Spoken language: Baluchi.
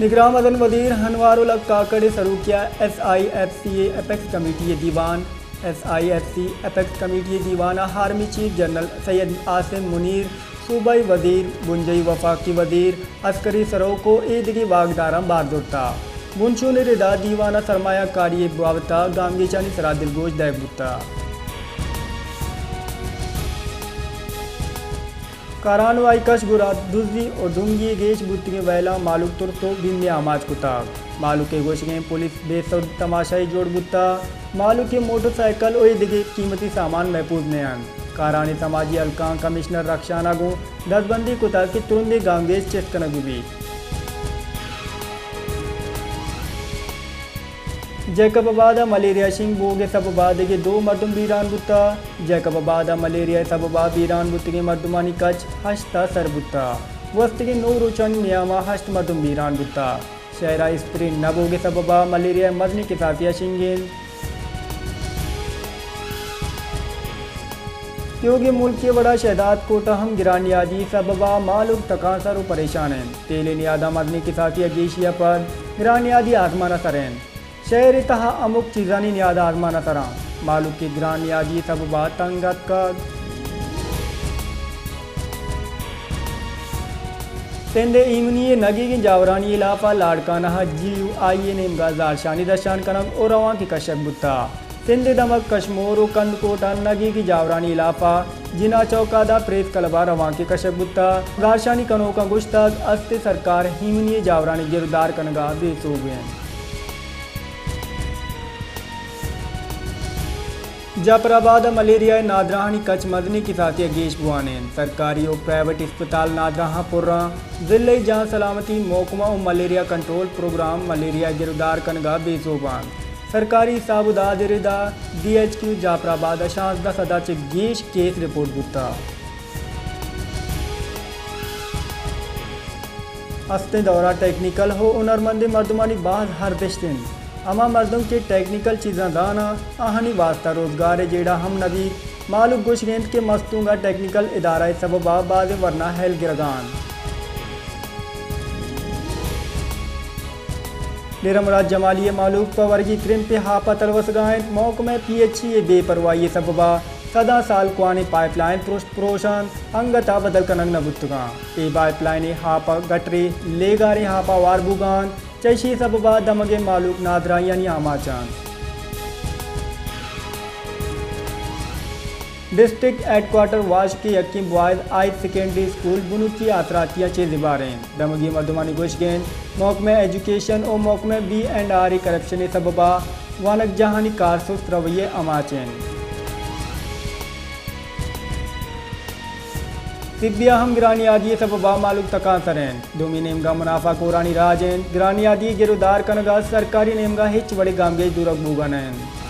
نگراں مزن وزیر انوار الحق کاکڑ ءِ سروکی ءَ ایس آئی ایف سی ءِ اپیکس کمیٹی ءِ دیوان۔ S I F C apex committee ءِ دیوان ءَ army chief general Syed Asim Munir, صوبائی وزیر، بنجاہی وفاقی وزیر، عسکری سروک ءُ اے دگہ واکداراں بہر زرتہ۔ بنشون ءِ ردا دیوان ءَ سرمایہ کاری ءِ بابت ءَ گامگیجانی سرا دلگوش دئیگ بوتہ۔ کاران ءُ آئی کش گورا دزی ءُ ڈنگی ءِ گیش بوتگیں وئیلاں مہلوک ترس ءُ بیمے آماچ کتگ۔ مہلوک ءِ گوشگ اِنت پولیس بے سد تماشائی جوڑ بوتگ۔ مہلوک ءِ موٹر سائیکل ءُ اے دگہ قیمتی سامان محفوظ نہ اِنت۔ کاران ءِ سماجی حلقاں کمشنر رخشان ءَ گوں دزبندی کتگ کہ ترندیں گامگیج چست کنگ بہ بیت۔ جیکب آباد ءَ ملیریا شنگ بوگ ءِ سبب ءَ دگہ دو مردم بیران بوتہ۔ جیکب آباد ءَ ملیریا ءِ سبب ءَ بیران بوتگیں مردمانی کچ ہشت ءَ سر بوتہ۔ گوستگیں نو روچانی نیام ءَ ہشت مردم بیران بوتہ۔ شہر ءَ اسپرے نہ بوگ ءِ سبب ءَ ملیریا ءِ مزنیں کساسے ءَ شنگ اِنت۔ تیوگیں ملکی وڑا شہداد کوٹ ءَ ہم گران نیادی سبب ءَ مہلوک تکانسر ءُ پریشان اِنت۔ تیل ءِ نیاداں مزنیں کساسی ءَ گیشی ءَ پد گران نیادی آزمان ءَ سر اِنت۔ شہر ءِ تہا ہمک چیزانی نیاد آزمان ءَ سر اَنت۔ مہلوک ءِ گران نیادی سبب ءَ تنگ اتکگ۔ سندھ ءِ ایمنی ءِ نگیگیں جاورانی ہلاپ ءَ لاڑکانہ ءَ جی یو آئی ءِ نیمگ ءَ زہرشانی درشان کنگ ءُ روانکے کشگ بوتہ۔ سندھ ءِ دمگ کشمور ءُ کندکوٹ ءَ نگیگیں جاورانی ہلاپ ءَ جناح چوک ءَ داں پریس کلب ءَ روانکے کشگ بوتہ۔ زہرشانی کنوکاں گوشتگ است سرکار ایمنی ءِ جاورانی گر ءُ دار کنگ ءَ بے سوب اِنت۔ جعفر آباد ءَ ملیریا ءِ نادراہانی کچ مزنیں کساسے ءَ گیش بوان اِنت۔ سرکاری ءُ پرائیویٹ اسپتال نادراہاں پر اَنت۔ ضلعی جان سلامتی محکمہ ءُ ملیریا کنٹرول پروگرام ملیریا ءِ گر ءُ دار کنگ ءَ بے سوب اَنت۔ سرکاری حساب ءُ داد ءِ ردا ڈی ایچ کیو جعفر آباد ءَ شانزدہ سد ءَ چہ گیش کیس رپورٹ بوتہ۔ استیں دور ءَ ٹیکنیکل ءُ ہنرمندیں مردمانی باز ارزشت اِنت۔ ہما مردم کہ ٹیکنیکل چیزاں زان اَنت، آہانی واستا روزگار ءِ جیڑہ ہم نہ بیت۔ مہلوک گوشگ اِنت کہ مستونگ ءَ ٹیکنیکل ادارہ ءِ سبب ءَ بازیں ورنا ہیل گرگ ءَ اَنت۔ ڈیرہ مراد جمالی ءِ مہلوک پہ ورگی کرمپ ءِ ہاپ ءَ تلوسگ ءَ اِنت۔ محکمہ پی ایچ ای ءِ بے پرواہی ءِ سبب ءَ سداں سال کوہنیں پائپ لائن پروشت پروش اَنت، انگت ءَ بدل کنگ نہ بوتگ اَنت۔ اے پائپ لائن ءِ ہاپ ءَ گٹرے لیگاریں ہاپ ءَ ہوار بوگ ءَ اَنت، چہ ایشی ءِ سبب ءَ دمگ ءِ مہلوک نادراہیانی آماچ اَنت۔ ڈسٹرکٹ ہیڈ کوارٹر واش ءِ یکیں بوائز ہائر سیکنڈری اسکول بنکی آسراتیاں چہ زبہر اِنت۔ دمگی مردمانی گوشگ اِنت، محکمہ ایجوکیشن ءُ محکمہ بی اینڈ آر ءِ کرپشن ءِ سبب ءَ وانگجاہانی کار سست روی ءِ آماچ اِنت۔ طبی ءَ ہم گران نیادی ءِ سبب ءَ مہلوک تکانسر اِنت۔ دومی نیمگ ءَ منافع کورانی راج اِنت۔ گران نیادی ءِ گر ءُ دار کنگ ءَ سرکاری نیمگ ءَ ہچ وڑیں گامگیج زورگ بوگ ءَ نہ اِنت۔